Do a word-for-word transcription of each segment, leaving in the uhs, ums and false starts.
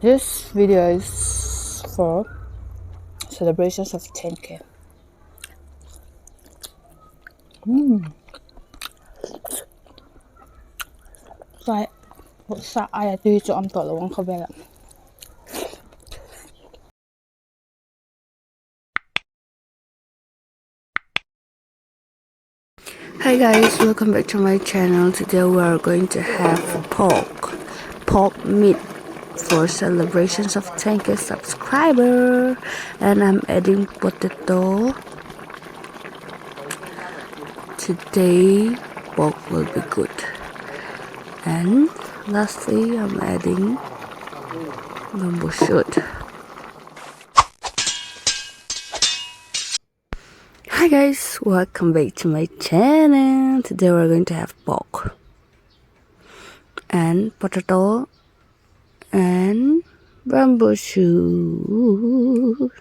This video is for celebrations of ten K. Mm. Sa, sa ai a ti chu am to lo ang kha bela. Hi guys, welcome back to my channel. Today we are going to have pork, pork meat for celebrations of ten K subscriber. And I'm adding potato. Today, pork will be good. And lastly, I'm adding bamboo shoot. Hi guys, welcome back to my channel. Today we're going to have pork and potato and bamboo shoot.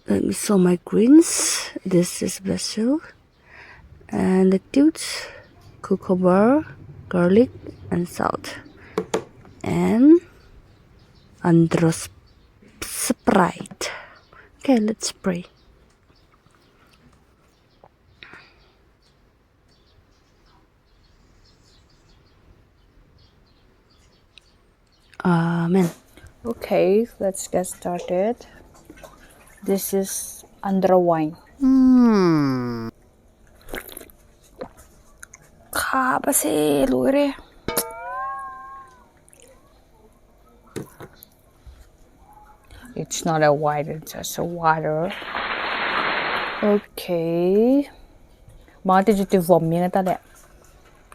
Let me show my greens. This is basil and lettuce, cucumber, garlic, and salt, and Andros Sprite. Okay, let's pray. Amen. Okay, let's get started. This is Andro wine. Hmm. Kha ba se lu re. It's not a wine, it's just a water. Okay. Mati chu ti vom mi na ta le.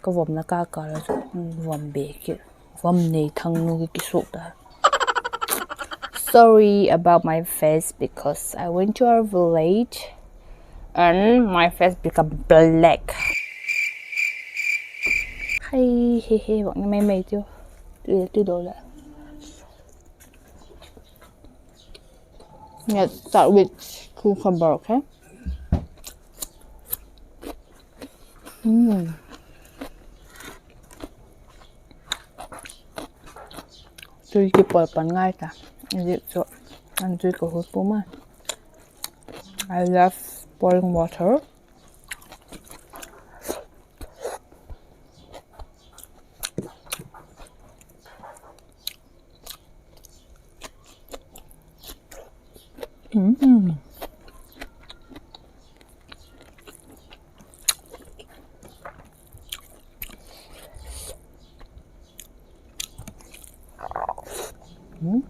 Ka vom na ka ka la chu vom be ki. Vom nei thang nu ki ki suk ta. Sorry about my face because I went to our village and my face become black. Hai he he, wak ni mai mai tiu. Tu tu do la. Let's start with cucumber, okay? Mm. Tui kipawl pan ngai ta. Zik chu an tui ka hut pum a. I love boiling water. Mm. Mm.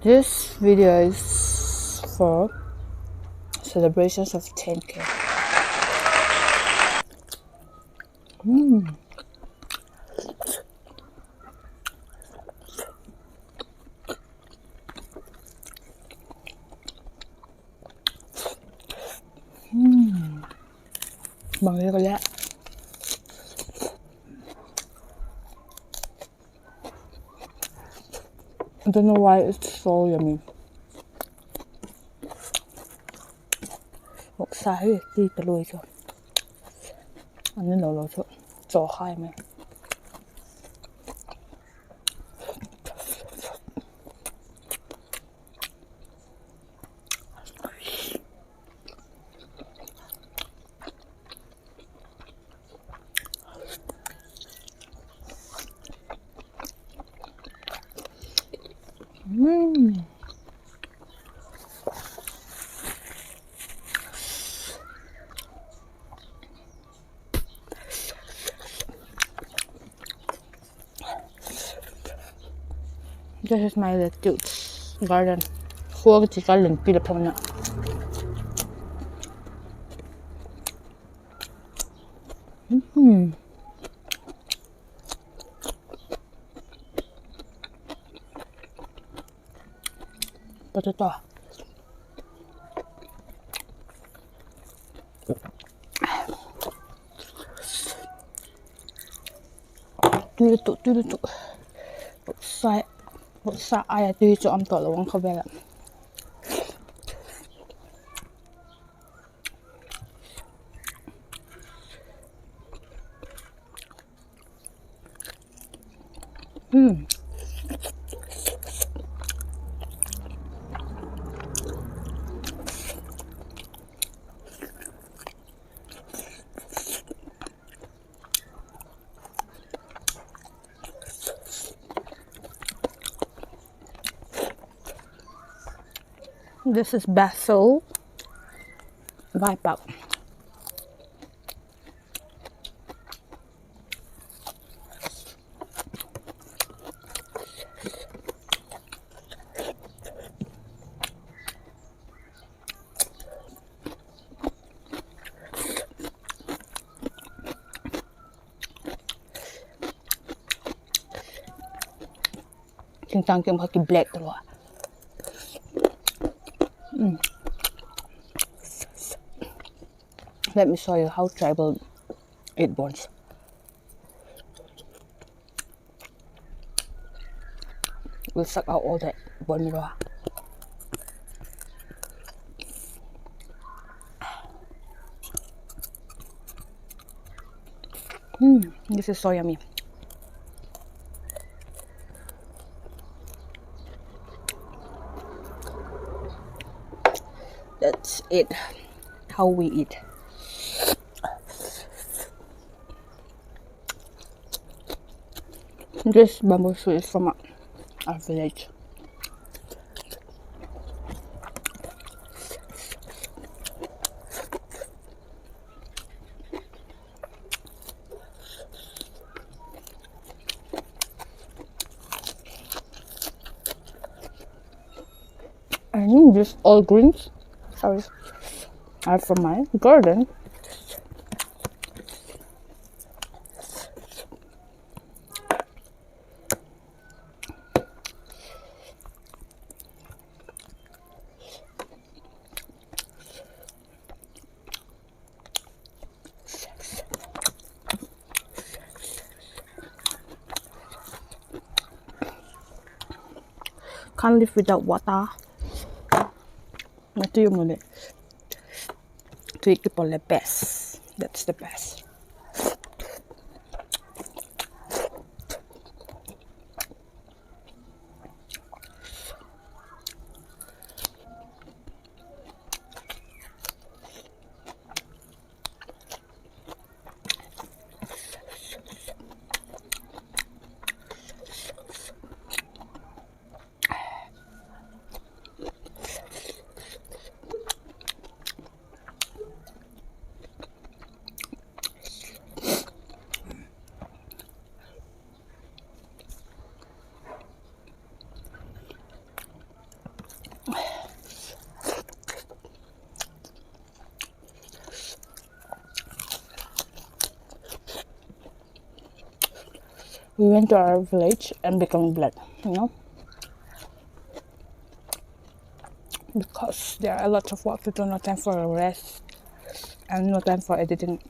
This video is for celebrations of ten K. Mm. Mm. Bang le ka le. I don't know why it's so yummy. Voksa hi ti ta lui chu. An ni lo lo chu. Chaw khai mai. Mm. This is my lettuce garden. Khua ka ti ka len pi la pham na. Hmm. Potato. Tui tu, tui tu. Sa, sa ai a tui chu am to lo ang kha bela. Mm. This is basil. Vaipak. Thingtâng kem kha ki black talo a. Mm. Let me show you how tribal eat bones. We'll suck out all that bone marrow. Mm, this is so yummy. That's it. How we eat. This bamboo shoot is from our, our village. I think these all greens, sorry, are from my garden. Can't live without water. Natui um leh, tui kipawl leh best. That's the best. We went to our village and become black, you know, because there are a lot of work to do, no time for a rest, and no time for editing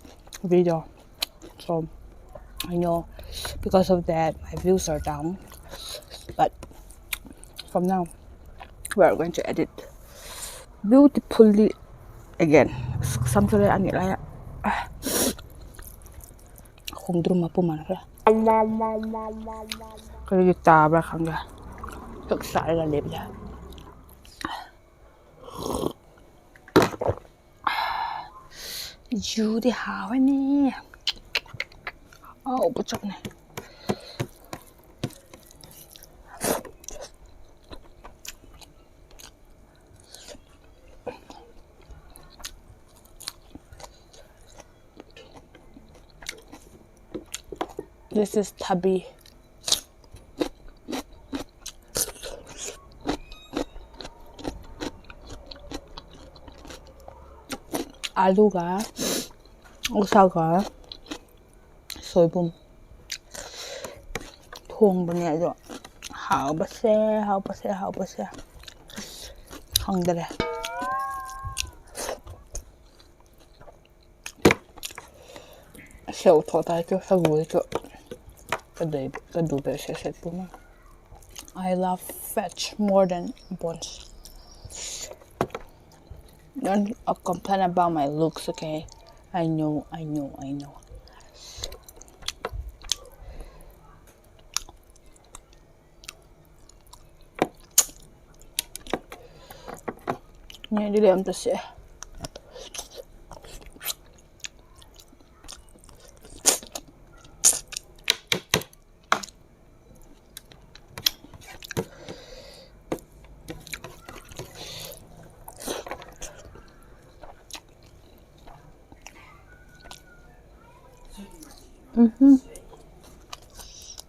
video. So I know because of that my views are down. But from now we are going to edit beautifully again. Samsare ani lai a. Khungdrum a pu man kha. Ka ri ta ba khang ga. Tok sa ga lep da. Ju di hau ni. Au, bu chok ni. This is thabi. Alu ga, usa ga, soibum. Thung bu ni a zo. Hau ba se, hau ba se, hau ba se. Hang da le. Seu tho tai chu, sa gui chu. Ka dei, ka du be se se tu ma. I love fat more than bones. Don't, uh, complain about my looks, okay? I know, I know, I know. Ni di lem ta se.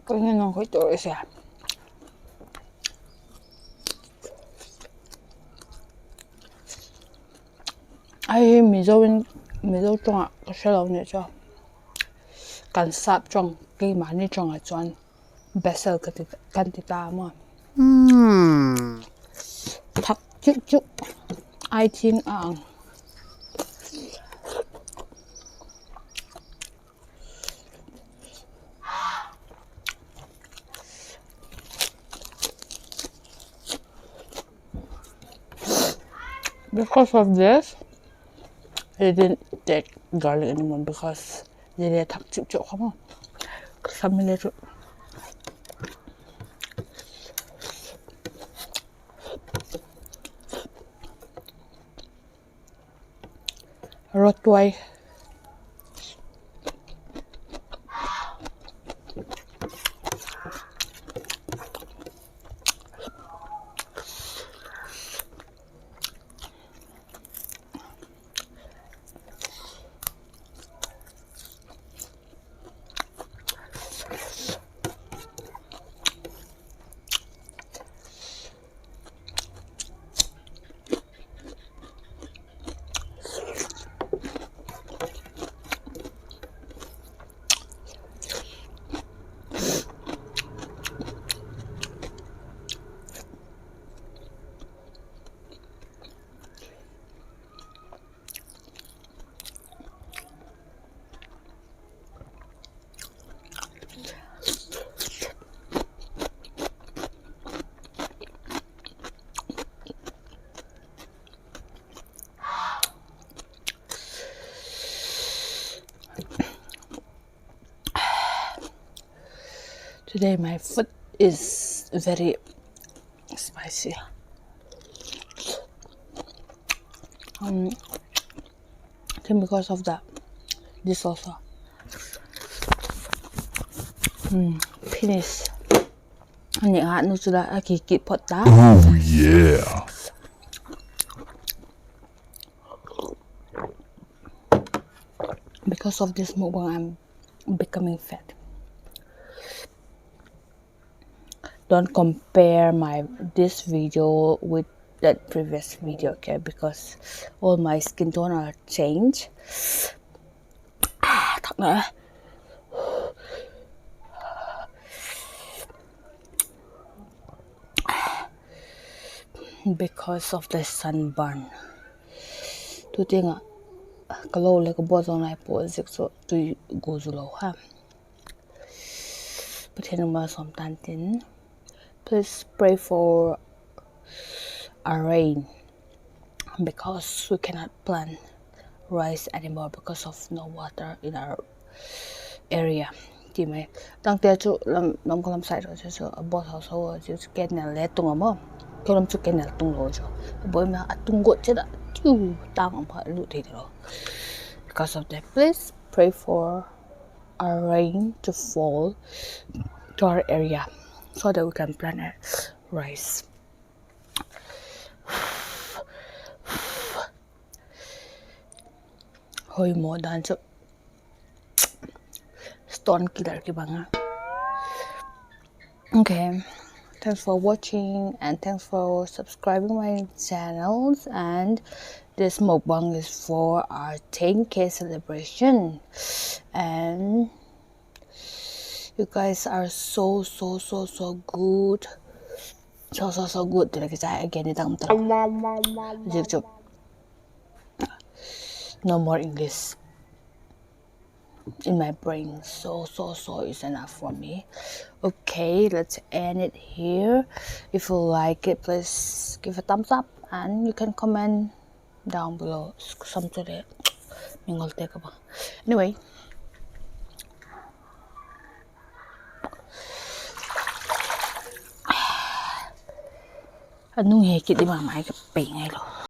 Ka ngen nang khoi to se. Ahi, Mizo in, Mizo chung ah ka hre lo ni chu, kan sap chung, keimani chung ah chuan basil ka ti, kan ti ta maw. Thak chuk chuk. Ai thing ang. Because of this, I didn't take garlic anymore because zia le thak chuk chuk kha maw. Ka sam mi le chu. Rawtuai. Today my food is very spicy. Um, I think because of the, this also. Mm, finish. Ani a nu chu la a ki kit phot ta. Oh, yeah. Because of this mukbang, I'm becoming fat. Don't compare my, this video with that previous video, okay? Because all my skin tone are changed. Ah, thak na. Because of the sunburn. Tu tiang ah ka lo le ka bawt zawng nai pua, ziak chu tui gu zu lo ha. Pathian ma sawm tan tin, please pray for a rain, because we cannot plant rice anymore because of no water in our area. Ti mai, tangte chu lam, lam ka lam side ro chu, chu a bawt hau so chu, chu canal le tung a maw. Keu lam chu canal tung lo chu. A bawt ma a tung got che da, tiu tang a pha lut thei lo. Because of that, please pray for a rain to fall to our area so that we can plant a rice. Hoi maw dan chu stone killer kibang a. Okay. Thanks for watching and thanks for subscribing my channels, and this mukbang is for our ten K celebration. And you guys are so, so, so, so good. So, so, so good. Ti le kichai again i dang ta. Ziak chu no more English in my brain. So, so, so is enough for me. Okay, let's end it here. If you like it, please give a thumbs up and you can comment down below. Sam chu le mi ngol te ka ba. Anyway, a nung he kit di ma mai ka pe ngai lo.